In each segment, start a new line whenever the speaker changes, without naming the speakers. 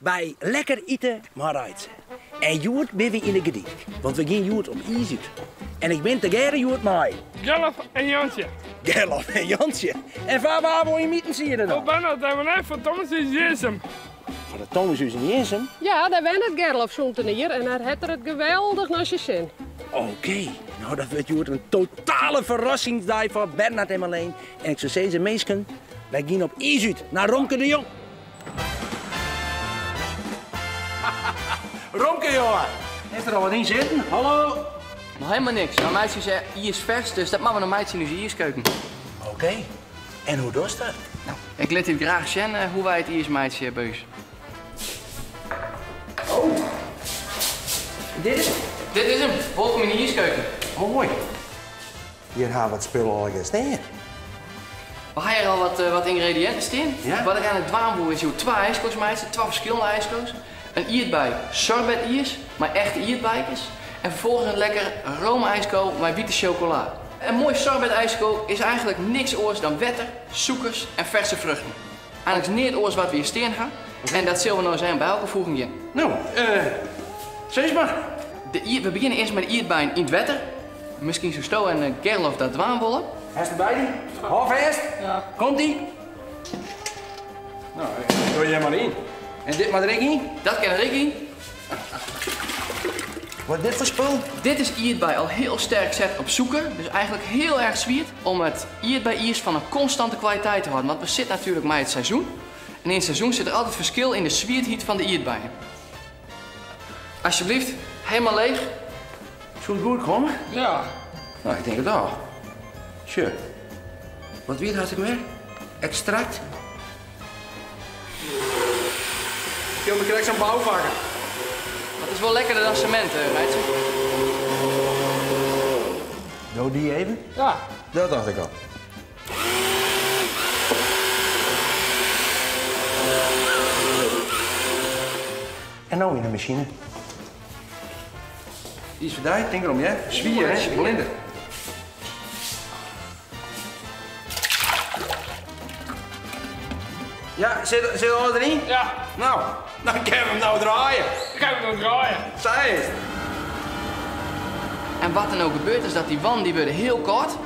By Lekker Ite mei Reitse. En hjoed binne we yn de Gerdyk, want we gean hjoed op iis út. En ik bin tegearre hjoed mei.
Gerlof en Jantsje.
Gerlof en Jantsje. En foar wa wol jim iten siede dan?
Oh, Bernard en René fan Thomashuis Jirnsum.
Fan de Thomashuis yn Jirnsum?
Ja, dêr wennet Gerlof sûnt in jier en dêr hat er it geweldich nei syn sin.
Oké, no dat wurdt hjoed in totale ferrassingsdei foar Bernard en Marleen. En ik soe sizze, minsken, wy gean op iis út nei Romke de Jong. Romke, jonge! Is der al wat yn sitten? Hallo?
Noch helemaal niks. Wy meitsje ús iis fers, dus dat moatte we noch meitsje yn ús iiskeuken.
Oké. En hoe dochst dat?
No, ik lit dy graach sjen hoe wy it iis meitsje by ús.
Oh. Dit is
Dit is him. Wolkom yn de iiskeuken.
Moai. Hjir ha wat spul allegear stean.
We ha hjir al wat, eh, wat yngrediïnten stean.
Ja?
Wat ik eigentlik dwaan woe is hjoed twa ijsko's meitsje, twa ferskillende ijsko's. In ierdbei sorbetiis mei echte ierdbeikes en ferfolgens in lekker roomijsko mei wite sjokola. In moai sorbetijsko is eigentlik niks oars dan wetter, sûkers en ferse fruchten. Eigentlik is neat oars wat we hjir stean ha en dat sille we no ris even by elkoar foegen gean.
No, eh, sis mar.
De ierd, we begjinne earst mei de ierdbeien yn it wetter. Miskien soesto en Gerlof dat dwaan wolle.
Hast der by dy? Hâld fêst.
Ja.
Komt ie. No, goai hjir mar yn. En dit moat der ek yn?
Dat kin der ek yn.
Wat is dit foar spul?
Dit is ierdbei al hiel sterk set op sûker, dus eigentlik hiel erch swiet, om it ierdbei-iis fan in konstante kwaliteit te hâlden. Want we sitte natuerlik mei it seizoen en yn it seizoen sit der altyd ferskil yn de swietheid fan de ierdbeien. Alsjeblieft, helemaal leech.
Soe it goed komme?
Ja.
No, ik tink it al. Sjoch. Wat wie it hast ek wer? Ekstrakt?
Ik fiel my krekt sa'n boufakker.
Dat is wol lekkerder dan semint, Reitse.
Do dy even?
Ja.
Dat dacht ik al. En no yn de masine. Iis foar dy, tink derom hear. Swier hè, blinder. Ja, sit, sit alles deryn?
Ja.
No, dan kinne we him no draaie.
Dan kinne we him no draaie.
Sa is it.
En wat der no gebeurt is dat dy wannen dy wurde hiel kâld.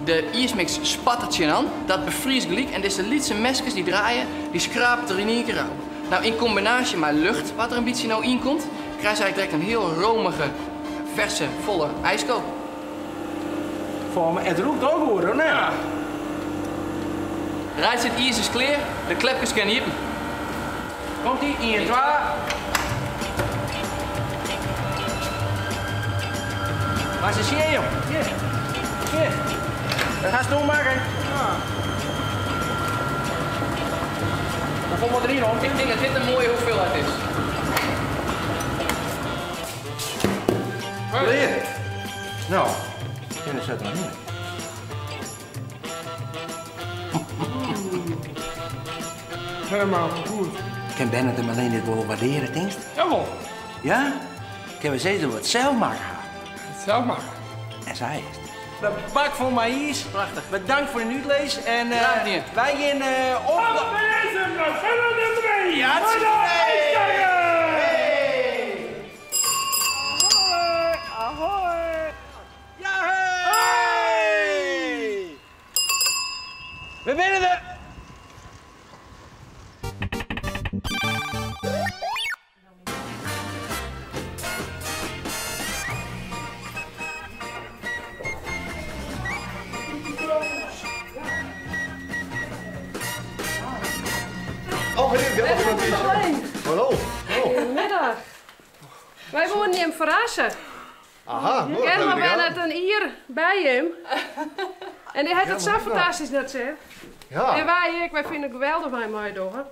De iismix spat der tsjinoan, dat befriest gelyk en dizze lytse meskes dy draaie, dy skrape der yn ien kear ôf. No yn kombinaasje mei lucht wat der in bytsje no yn komt, krijst eigentlik direkt in hiel romige, ferse, folle ijsko.
Foar my, it rûkt al goed hoor, nee?
Ja.
Reitse, it iis is klear, de klepkes kinne iepen.
Komt ie, ien, twa. Mar se sjen jong. Hjir. Hjir. Dat hast no makke.
Ja.
Hoefolle moat deryn om?
Ik tink dat dit in moaie hoeveelheid is.
Klear. No, kin der set noch yn.
Helemaal goed.
Kin Bernard en Marleen dit wol waardearje, tinkst?
Jawol.
Ja? Kinne we sizze dat we it sels makke ha?
Sels makke.
En sa is it. De bak fol mei iis.
Prachtich.
Bedankt foar dyn útlis. En
Graach dien.
wy gean op.
Op is him noch fierder dan drie.
Ja, het is
Hey! Ahoy! Ahoy!
Ja, hey! We binne der!
Oh, Hallo.
Goedemiddag. Wy woenen jim ferrasse.
Aha, moai.
Gerlof wennet in jier by jim. En dy hat it sa fantastysk nei 't sin.
Ja.
En wy ek, wy fine it geweldich mei meidoggen.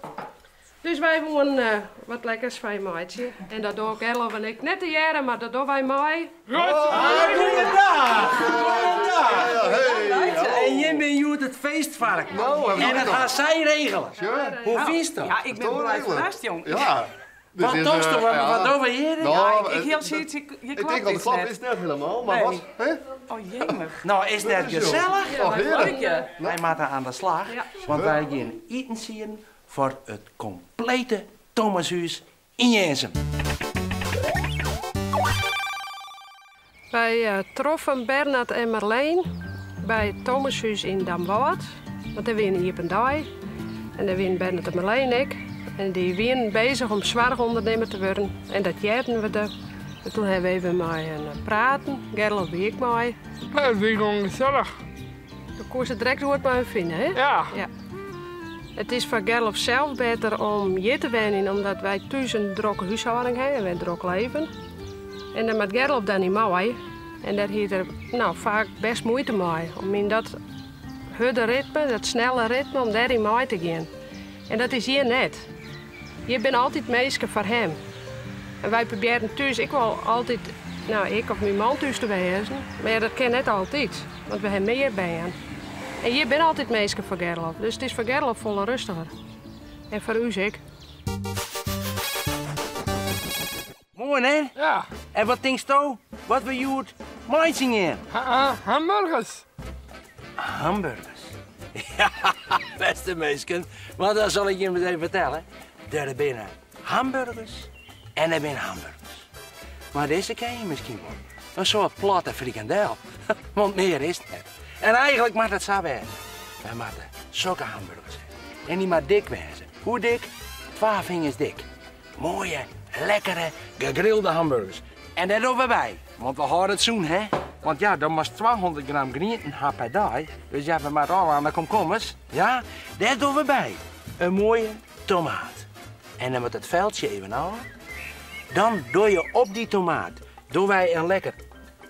Dus wy woenen wat lekkers foar jim meitsje. En dat dogge Gerlof en ik net tegearre, mar dat dogge wy mei.
Goeiedag! Goeiedag! En jim binne hjoed it feestvarken. En dat ha sy regele. Hoe fynst dat?
Ja, ik bin blij ferrast, jong.
Ja.
Wat tochtst do? Wat dogge we hjir?
No,
Ik hiel zoiets, ik, je
Ik
klopt
tink al, de
iets
klap
net.
is net helemaal, mar
Nee.
wat? Hè?
Oh, jemig.
No, is net gesellich?
Oh, hearlik.
Leuk, ja.
Wy moatte oan de slach,
Ja.
want wy gean iten sieden foar it komplete Thomashûs yn Jirnsum.
Wy troffen Bernard en Marleen by it Thomashûs yn Damwâld, want dêr wie in iepen dei. En dêr wienen Bernard en Marleen ek. En dy wienen bezich om soarchûndernimmer te wurden en dat hearden we der. En toen hawwe we even mei hun praten. Gerlof wie ek mei.
Dat wie gewoan gesellich.
Do koest it direkt goed mei hun fine, hè?
Ja.
Ja. It is foar Gerlof sels better om hjir te wenjen, omdat wy thús in drokke húshâlding hawwe en wy in drok leven. En dan moat Gerlof dan yn mei. En dêr hied er no, faak best muoite mei, om yn dat hurde ritme, dat snelle ritme, om dêryn mei te gean. En dat is hjir net. Hjir binne altyd minsken foar him. En wy probearren thús ek wol altyd, no, ik of myn man thús te wêzen. Mar ja, dat kin net altyd, want we hawwe mear bern. En hjir binne altyd minsken foar Gerlof, dus it is foar Gerlof folle rêstiger. En foar ús ek.
Moai, hè?
Ja.
En wat tinksto wat we hjoed meitsjen gean?
Hamburgers.
Hamburgers? Ja, bêste minsken, want dan sil ik jim ris even fertelle. Der binne hamburgers en der binne hamburgers. Mar dizze ken je miskien wol. In soart platte frikandel, want mear is it net. En eigenlik moat it sa wêze. Wy moatte sokke hamburgers hawwe. En dy moat dik wêze. Hoe dik? Twa fingers dik. Moaie, lekkere, gegrilde hamburgers. En dêr dogge we by, want we hâlde it sûn, hè? Want ja, do moatst 200 gram grienten ha per dei, dus ja, we moatte al oan de komkommers. Ja, dêr dogge we by in moaie tomaat. En dan moat it feltsje even ôf. Dan doch je op dy tomaat dogge wy in lekker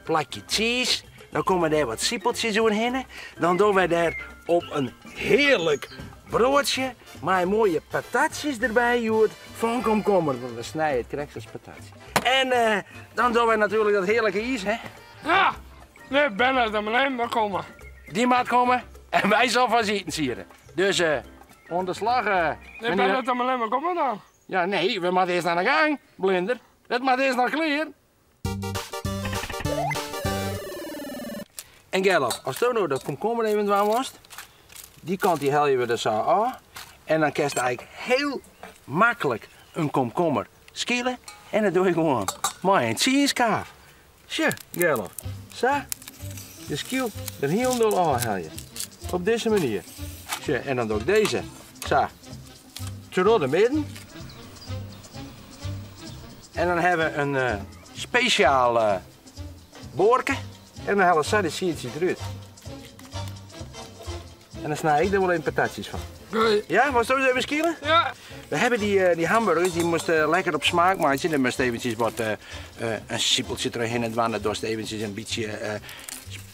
plakje cheese. Dan komme dêr wat sipeltsjes oerhinne. Dan dogge wy dêr op in hearlik broadsje mei moaie patatsjes derby hjoed fan komkommer, want we snije it krekt as patatsjes. En dan dogge wy natuerlik dat hearlike iis, hè?
Ja, nee, Bernard en Marleen moat komme.
Dy moat komme en wy sille foar se itensiede. Dus oan de slach,
Nee,
menear.
Bernard en Marleen moat komme dan.
Ja, nee, we moatte earst oan de gang, blinder. Dat moat earst noch klear. En Gerlof, asto no de komkommer even dwaan wolst, dy kant dy helje we der sa ôf. En dan kinst eigentlik hiel maklik in komkommer skile en dat doch je gewoan mei in cheeseskaaf. Sjoch, Gerlof, sa de skyl der hielendal ôfhelje. Op dizze manier. Sjoch, en dan doch ik dizze sa troch de midden. En dan hawwe we in spesjaal boarke. En dan helle sa de siedsjes derút. En dan snij ik der wol even patatsjes fan.
Oké.
Ja, wolst ris even skile?
Ja.
We hawwe dy hamburgers, dy moast lekker op smaak meitsje. Dan moast eventsjes wat in sipeltsje trochhinne dwaan. Dan dochst eventsjes in bytsje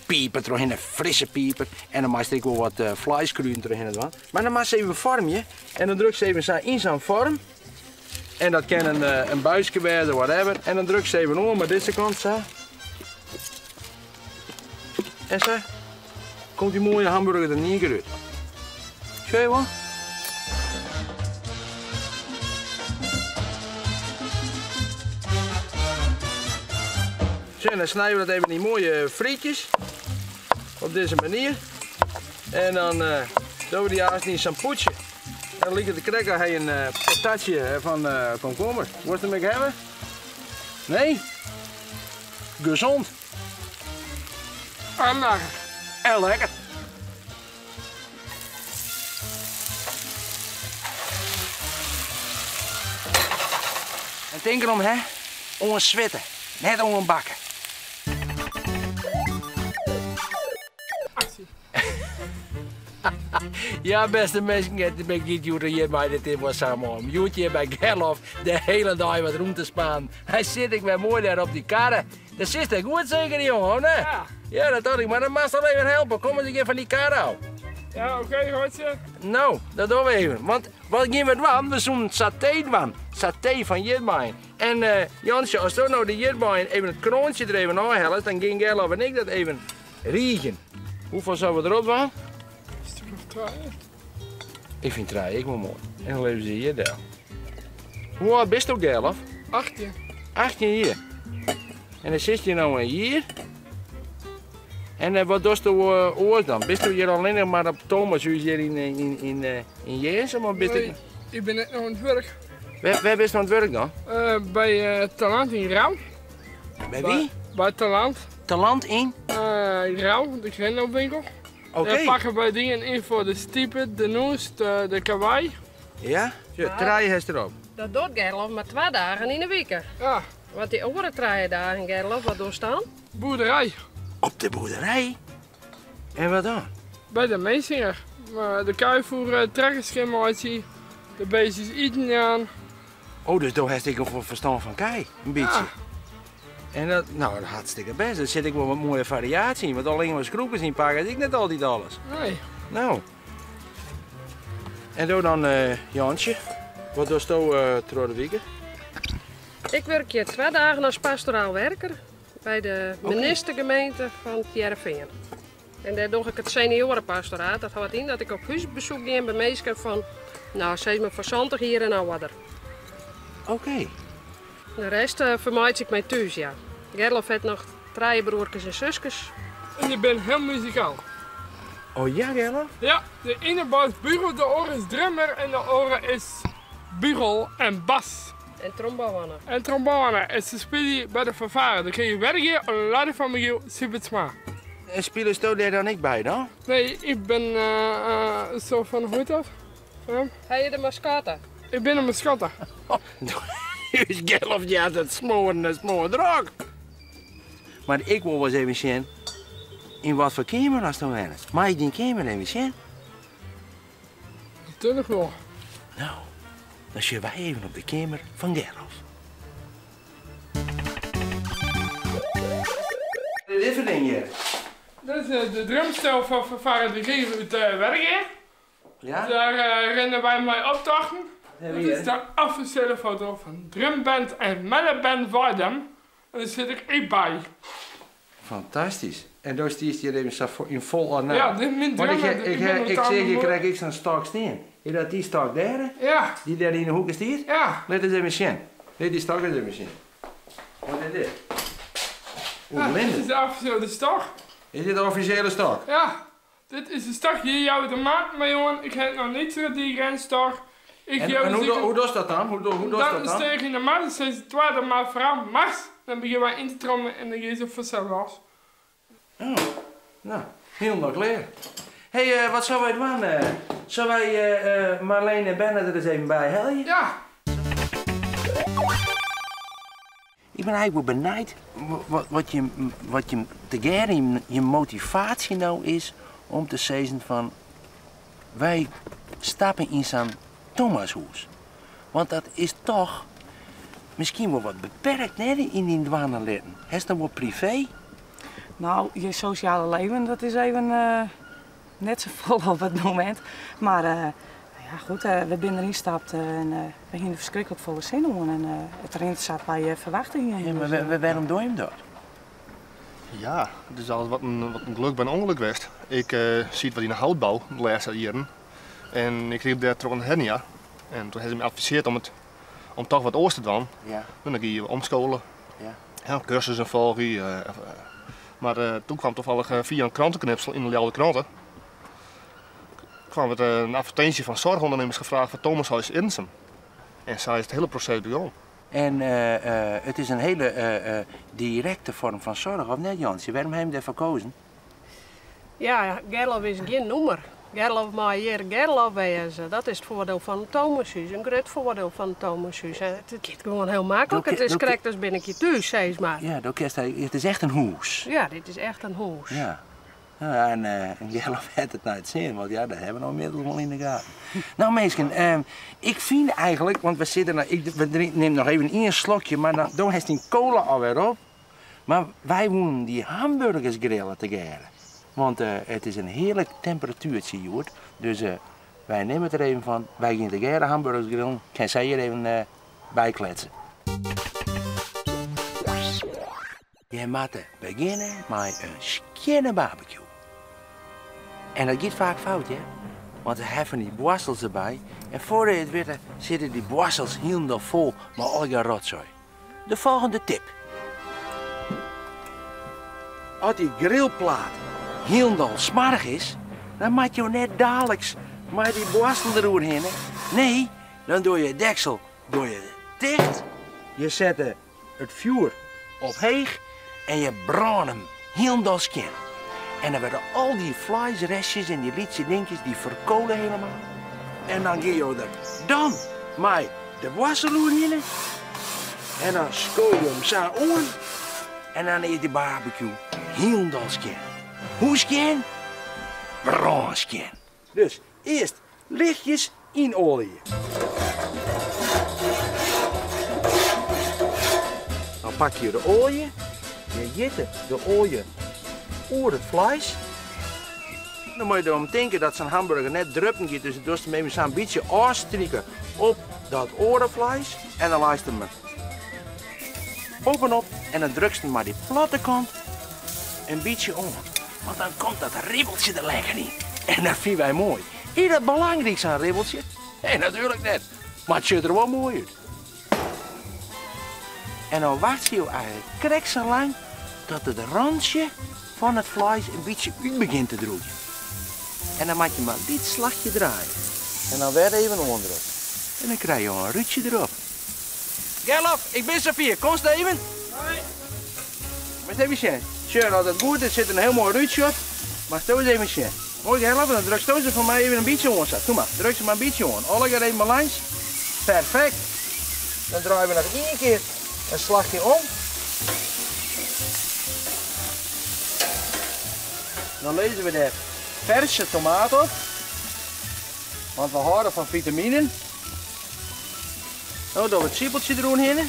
piper trochhinne, frisse piper. En dan meist ek wol wat fleiskrûden trochhinne dwaan. Mar dan moatst even foarmje. En dan drukst even sa yn sa'n foarm. En dat kin in buiske wêze, whatever. En dan drukst even oan mei dizze kant sa. En sa komt dy moaie hamburger der yn ien kear út. Sjoch je wol? Sjoch, dan snije we dat even yn moaie frietjes. Op dizze manier. En dan dogge we dy aanst yn sa'n pûdsje. En dan liket it krekt of hy in patatsje fan komkommer. Wolst him ek hawwe? Nee? Gezond.
En lekker.
En lekker. En tink derom, hè? Oan switte, net oan bakke. Ja, bêste minsken, it begjint hjoed hjir mei dit is wol sa moai om hjoed hjir by Gerlof de hiele dei wat rûn te spanen. Hy sit ek wer moai dêr op dy karre. Dat sitst dêr goed seker, jonge, of net?
Ja.
Ja, dat tocht ik, mar dan moatst al even helpe. Kom ris in kear fan dy karre ôf.
Ja, oké, Gortje.
No, dat dogge we even. Want wat gean we dwaan? We soenen saté dwaan. Saté fan ierdbeien. En Jantsje, asto no de ierdbeien even it kroantsje der even ôfhellest, dan gean Gerlof en ik dat even rigen. Hoefolle sille we derop dwaan?
Een stik of trije.
Ik fyn trije ek wol moai. En dan lizze se hjir del. Hoe âld bisto, Gerlof?
18.
18 jier. En dan sitst hjir no in jier. En wat dochsto oars dan? Bisto hjir allinnich mar op Thomashûs hjir yn Jirnsum? Of bist
Nee, ik bin net noch oan it wurk.
Wêr bist oan it wurk dan?
By Talant yn Grou.
By wie?
By Talant.
Talant yn?
Grou, de kringloopwinkel.
Oké.
Dêr pakke wy dingen yn foar de stipe, de noes, de karwei.
Ja? Sjoch, trije hast derop.
Dat docht Gerlof mar twa dagen yn 'e wike.
Ja.
Want dy oare trije dagen, Gerlof, wat dochst dan?
Boerderij.
Op de boerderij? En wat dan?
By de meesinger. De kij foere, trekker skjinmeitsje, de beestjes iten jaan.
Oh, dus do hast ek wol ferstân fan kij, in bytsje.
Ja.
En dat, no, hartstikke bêst. Der sit ek wol wat moaie fariaasje yn, want allinne mar skroefkes ynpakke is ek net altyd alles.
Nee.
No. En do dan, Jantsje, wat dochsto troch de wike?
Ik wurkje twa dagen as pastoraal werker by de menistegemeente fan It Hearrenfean. En dêr doch ik it senioarepastoraat. Dat hâldt yn dat ik op húsbesoek gean by minsken fan, no, sis mar fan 70 jier en âlder.
Oké.
De rest fermeitsje ik my thús, ja. Gerlof hat noch trije broerkes en suskes.
En je bent hiel muzikaal.
Oh ja, Gerlof?
Ja, de iene bas bugel, de oare is drummer en de oare is bugel en bas.
En trombone.
En trombone. En se spylje by de fanfare. Dan kinne je Wergea, Larry van Michiel, Siebertsma.
En spilesto dêr dan ek by dan?
Nee, ik bin so fan, hoe hjit dat?
Ha je de maskotte?
Ik bin in maskotte.
Us Gerlof die hat it smoaren en smoardrok. Mar ik wol wolris even sjen yn wat foar keamer asto wennest. Mei ik dyn keamer even sjen?
Natuerlik wol.
No, dan sjogge wy even op de keamer fan Gerlof. Wat is dit foar ding hjir?
Dit is de drumstel fan Fanfare de Grive út Wergea.
Ja?
Dêr rinne wy mei optochten.
Dit
Dit is de offisjele foto fan drumband en melleband Weidum. En dêr sit ik ek by.
Fantastysk. En do stiest hjir even sa yn fol ornaat.
Ja, dit is myn
Want ik,
drummer.
ik,
Ik ben
ik seach hjir krekt ek sa'n stok stean. Is dat dy stok dêr?
Ja.
Dy't dêr yn 'e hoeke stiet?
Ja.
Lit ris even sjen. Lit dy stok ris even sjen. Wat is dit? Oeh,
Ja,
blinder.
dit is de offisjele stok.
Is dit de offisjele stok?
Ja. Dit is de stok. Hjir jouwe de maat mei oan. Ik ha noch niet troch dy renstôk. Ik
En,
jou
en hoe,
zeker-
hoe dochst dat dan? Hoe, hoe dochst
Dan
dat dan?
steeg in de mat, dan zegt de tweede maat vrouw, mars. Dan beginnen wij in te trommen en dan gaan ze vanzelf los.
Oh, no, hielendal klear. Hé, wat sille wy dwaan? Sille wy Marleen en Bernard der ris even by helje?
Ja.
Ik bin eigentlik wol benijd wat jim, wat jim tegearre jim, jim motivaasje no is om te sizzen fan wy stappe yn sa'n Thomashûs. Want dat is toch miskien wol wat beperkt net yn dyn dwaan en litten. Hast dan wol privee?
No, je sosjale leven dat is even net sa folle op it momint. Mar ja, goed, we binne deryn stapt en we hiene der ferskriklik folle sin oan. En it rint sa't wy ferwachtingen
Ja, mar
Dus,
wêrom dogge jim dat?
Ja, it is altyd wat in gelok by in ûngelok west. Ik siet wat yn de houtbou de lêste jierren en ik krige dêrtroch in hernia. En toen ha se my advisearre om toch wat oars te dwaan. En dan gie je omskolen. Ja, kursussen folgje. Maar toen kwam toevallig via een krantenknipsel in de Ljouwerter Krante kwam het een advertentie van zorgondernemers gevraagd van Thomashuis Irnsum. En zo is het hele proces begonnen.
En het is een hele directe vorm van zorg, of net Jansje? Waarom heb je daarvoor gekozen?
Ja, Gerlof is gjin nûmer. Gerlof mei hjir Gerlof wêze. Dat is it foardiel fan it Thomashûs. In grut foardiel fan it Thomashûs. It giet gewoan hiel maklik. It is krekt as bin ik hjir thús, sis mar.
Ja, do kinst it is echt in hûs.
Ja, dit is echt in hûs.
Ja. Nou ja, en Gerlof hat it nei it sin, want ja, dat ha we no ynmiddels wol yn de gaten. No minsken, ik fyn eigentlik, want we sitte no, ik, we nimme noch even ien slokje, mar dan, do hast dyn kola alwer op. Mar wy woenen dy hamburgers grille tegearre. Want it is in hearlik temperatuertsje hjoed, dus wy nimme it der even fan. Wy gean tegearre hamburgers grillen, kin sy hjir even bykletse. Je moatte begjinne mei in skjinne barbecue. En dat giet faak fout, hear. Want se hawwe fan dy boarstels derby en foardat je it witte sitte dy boarstels hielendal fol mei allegear rotsoai. De folgjende tip. As dy grillplaat hielendal smoarch is, dan moat jo net daliks mei dy boarstel deroerhinne. Nee, dan doe je it deksel Doe je ticht, je sette it fjoer op heech en je brâne him hielendal skjin. En dan wurde al dy fleisrestjes en dy lytse dinkjes, dy ferkoale helemaal. En dan gean jo der dan mei de woarstel oerhinne en dan sko je him sa oan en dan is de barbecue hielendal skjin. Hoe skjin? Brânskjin. Dus earst lichtjes ynoalje. Dan pakke je de oalje, je jitte de oalje oer it fleis. Dan moat je derom tinke dat sa'n hamburger net druppen giet, dus dochst him even sa'n bytsje ôfstrike op dat oare fleis en dan leist him bovenop en dan drukst him mei dy platte kant in bytsje oan. Want dan komt dat ribbeltsje der lekker yn. En dat fine wy moai. Is dat belangryk, sa'n ribbeltsje? Nee, natuerlik net. Mar it sjocht der wol moai út. En dan wachtsje jo eigentlik krekt sa lang dat it rantsje fan it fleis in bytsje út begjint te drûgjen. En dan moat je mar in lyts slachje draaie. En dan wer even oandrukke. En dan krije jo in rútsje derop. Gerlof, ik bin safier. Komst even?
Hoi.
Moatst even sjen. Sjoch, as it goed is, sit der in hiel moai rútsje op. Moatsto ris even sjen. Moai Gerlof, dan druksto se foar my even in bytsje oan sa. Toe mar, druk se mar in bytsje oan. Allegear even mar langs. Perfekt. Dan draaie we noch ien kear in slachje om. Dan lizze we der ferse tomaat op. Want we hâlde fan fitaminen. No dogge we it sipeltsje deroerhinne.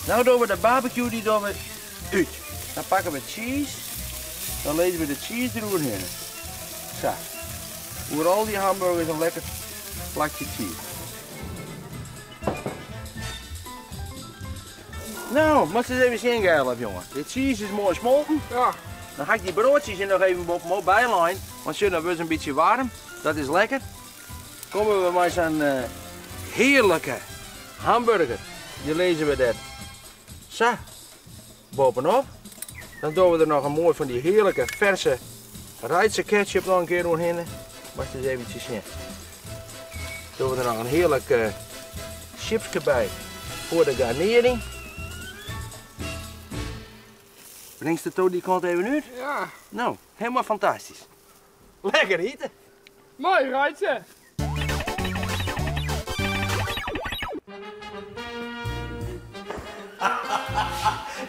No dogge we de barbecue dy dogge we út. Dan pakke we cheese. Dan lizze we de cheese deroerhinne. Sa. Oer al dy hamburgers in lekker plakje cheese. No, moatst ris even sjen, Gerlof, jonge. De cheese is moai smolten.
Ja.
Dan ha ik dy broadsjes der noch even bovenop bylein. Want sjoch, dan wurdt se in bytsje waarm. Dat is lekker. Komme we mei sa'n hearlike hamburger. Dy lizze we der sa bovenop. Dan dogge we der noch in moai fan dy hearlike ferse Reitse ketchup noch in kear oerhinne. Moatst ris eventsjes sjen. Dogge we der noch in hearlik chipske by foar de garnearring. Bringst it dy kant even út?
Ja.
No, helemaal fantastysk. Lekker ite.
Moai, Reitse.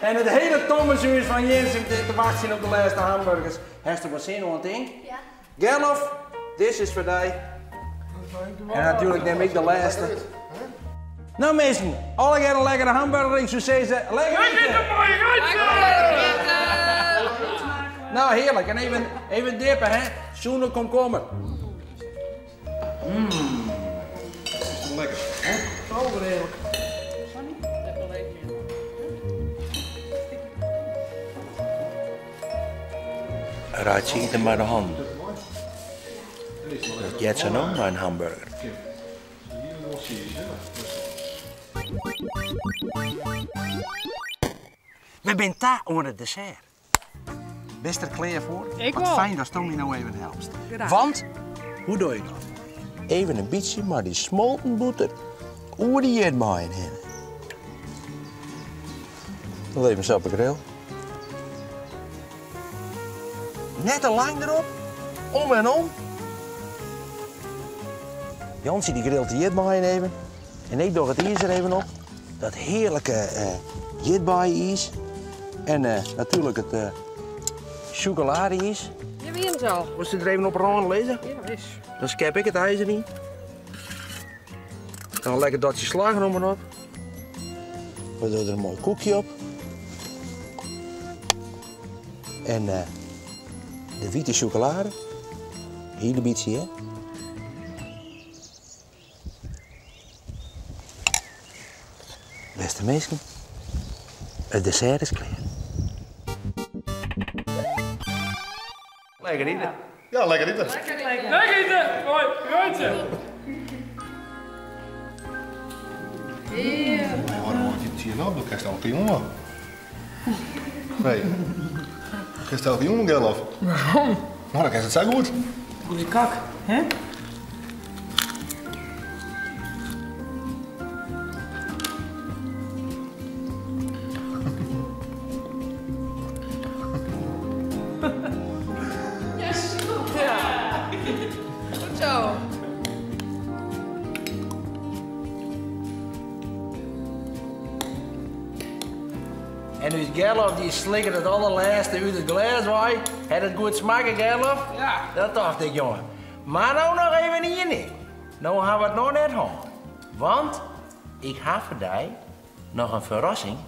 En it hiele Thomashuis fan Jirnsum sit te wachtsjen op de lêste hamburgers. Hast der wol sin oan, tink?
Ja.
Gerlof, dit is foar dy. En natuerlik nim ik de lêste. No minsken, allegear in lekkere hamburger. Ik soe sizze, lekker ite! No, hearlik. En even, even dippe, hè. Sûnder komkommer. Mm.
Lekker, hè?
Overheerlijk.
Reitse ite mei de hannen. Dat heart sa no mei in hamburger. We binne ta oan it dessert. Bist der klear foar?
Ik
Wat
wol.
fijn datsto my no even helpst.
Graach.
Want, hoe doe je dat? Even in bytsje mei dy smolten bûter oer de ierdbeien hinne. Dan even sa op de grill. Net te lang derop. Om en om. Jantsje dy grilt de ierdbeien even. En ik doch it iis der even op. Dat hearlike ierdbei-iis. En natuerlik it sjokolade-iis.
Hjir wienen se al.
Wolst der even op 'e râne lizze?
Ja, wis.
Dan skep ik it ijs deryn. Dan in lekker dotsje slagroom erop. We dogge der in moai koekje op. En de wite sjokolade. Hiele bytsje, hè? Bêste minsken, it dessert is klear. Lekker ite.
Ja, lekker ite.
Lekker ite! Moai, Reitse!
Tsien op, do kinst elke jûn wol. Nee. Kinst elke jûn, Gerlof.
Waarom?
No, dan kinst it sa goed.
Goeie kok, hè?
Goed zo.
En ús Gerlof dy slikke it allerlêste út it glês wei. Hat it goed smakke, Gerlof?
Ja.
Dat tocht ik, jonge. Mar no noch even ien ding. No ha we it noch net hân. Want ik ha foar dy noch in ferrassing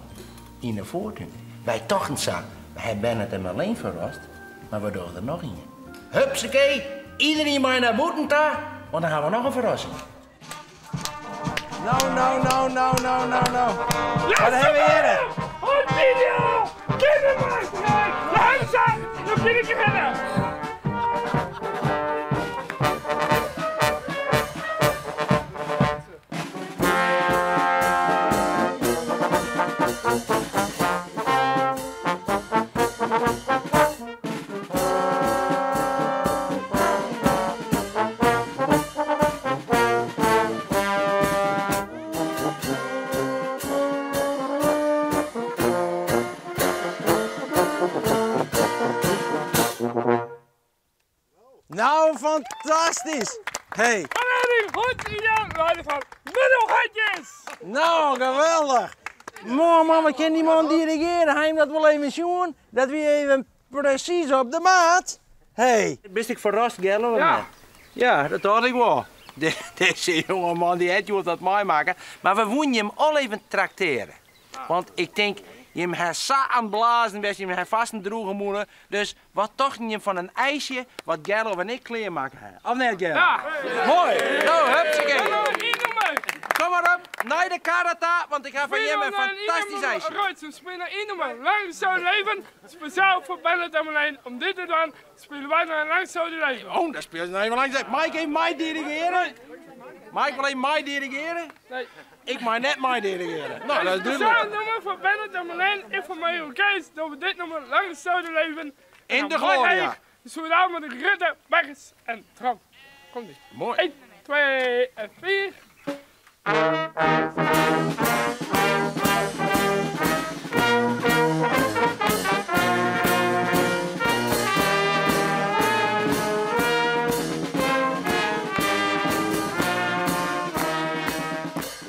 yn de foartún. Wy tochten sa, we ha Bernard en Marleen ferrast, mar we dogge der noch ien. Hupsakee, iederien mei nei bûten ta, want dan ha we noch in ferrassing. No, no, no, no, no, no, no. Wat ha we hjir?
Hoi video! Kindermakerij! Langzaam! Dan ben ik rennen!
Nou, fantastysk! Hey.
Goed idee, van Middelgatjes!
Nou, geweldich! Man, man, we kinne dy man dirigearje. Ha jim dat wol even sjoen? Dat wie even presys op de maat. Hey. Bist ek ferrast, Gerlo?
Ja.
Ja, dat tocht ik wol. Dizze jongeman dy hat hjoed wat meimakke. Mar we woene jim al even traktearje. Want ik tink, jim ha sa oan it blazen west, jim ha fast in drûge mûle. Dus wat tochten jim fan in ijsje wat Gerlof en ik klearmakke ha? Of net, Gerlof?
Ja.
Moai. No, hupsakee.
Kom
Kom mar op, nei de karre ta, want ik ha foar jim in fantastysk ijsje.
Rood, we spelen in nummer Lang Zo Leven. Speciaal voor Bernard en Marleen. Om dit te doen, spelen wij naar Lang Zo Leven.
Oh, daar speel je nou even langs. Mag ik even mij dirigeren? Mag ik wel even mij dirigeren?
Nee.
Ik mag net mij dirigeren. Nou, dat is
Speciaal
duidelijk.
nummer voor Bernard en Marleen en voor mij ook Kees. Dat we dit nummer Lang Zo Leven.
In de gloria.
Zodat met de Rutte, Bergs en Trump. Komt ie.
Mooi.
1, 2 en 4.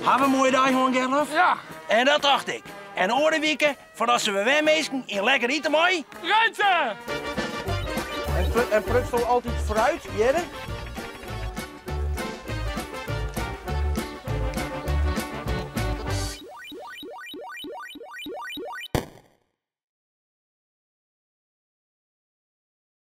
Hawwe we in moaie dei hân, Gerlof?
Ja.
En dat tocht ik. En oare wike ferrasse we wer minsken yn lekker ite mei.
Rutte!
En pluksto altyd fruit, Jerry?